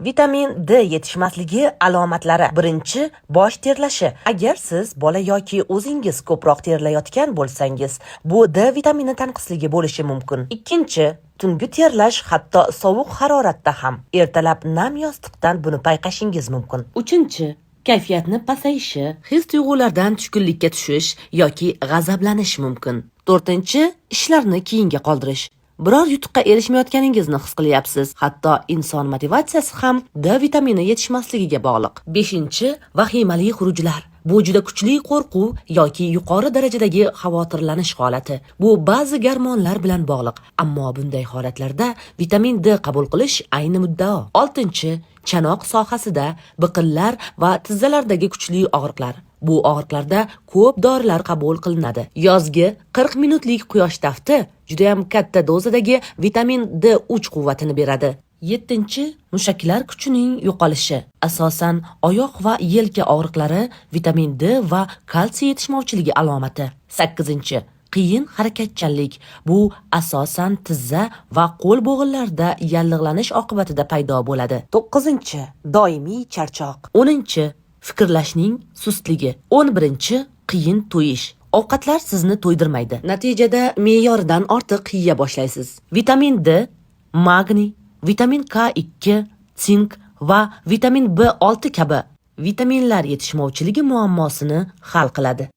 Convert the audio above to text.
Vitamin D yetishmasligi alomatlari. Birinchi, bosh terlashi. Agar siz bola yoki o'zingiz ko'proq terlayotgan bo'lsangiz, bu D vitamini tanqisligi bo'lishi mumkin. Ikkinchi, tungi terlash, hatto sovuq haroratda ham. Ertalab nam yostiqdan buni payqashingiz mumkin. Uchinchi, kayfiyatni pasayishi, his-tuyg'ulardan tushkunlikka tushish yoki g'azablanish mumkin. To'rtinchi, ishlarni keyinga qoldirish. Biror yutuqqa erishmayotganingizni his qilyapsiz. Hatto inson motivatsiyasi ham D vitamini yetishmasligiga bog'liq. Beshinchi, vahimali xurujlar. Bu juda kuchli qo'rquv yoki yuqori darajadagi xavotirlanish holati. Bu ba'zi gormonlar bilan bog'liq, ammo bunday holatlarda vitamin D qabul qilish ayni muddao. Oltinchi, chanoq sohasida, biqinlar va tizzalardagi kuchli og'riqlar. Bu og'riqlarda ko'p dorilar qabul qilinadi. Yozgi 40 minutlik quyosh tafti judayam katta dozadagi vitamin D3 quvvatini beradi. Yettinchi, mushaklar kuchining yo'qolishi. Asosan oyoq va yelka og'riqlari vitamin D va kalsiy yetishmovchiligi alomati. Sakkizinchi, qiyin harakatchanlik. Bu asosan tizza va qo'l bo'g'inlarida yallig'lanish oqibatida paydo bo'ladi. To'qqizinchi, doimiy charchoq. 10-, fikrlashning sustligi. 11-, qiyin to'yish. Ovqatlar sizni to'ydirmaydi. Natijada me'yoridan ortiq yeya boshlaysiz. Vitamin D, magniy, vitamin K2, sink va vitamin B6 kabi vitaminlar yetishmovchiligi muammosini hal qiladi.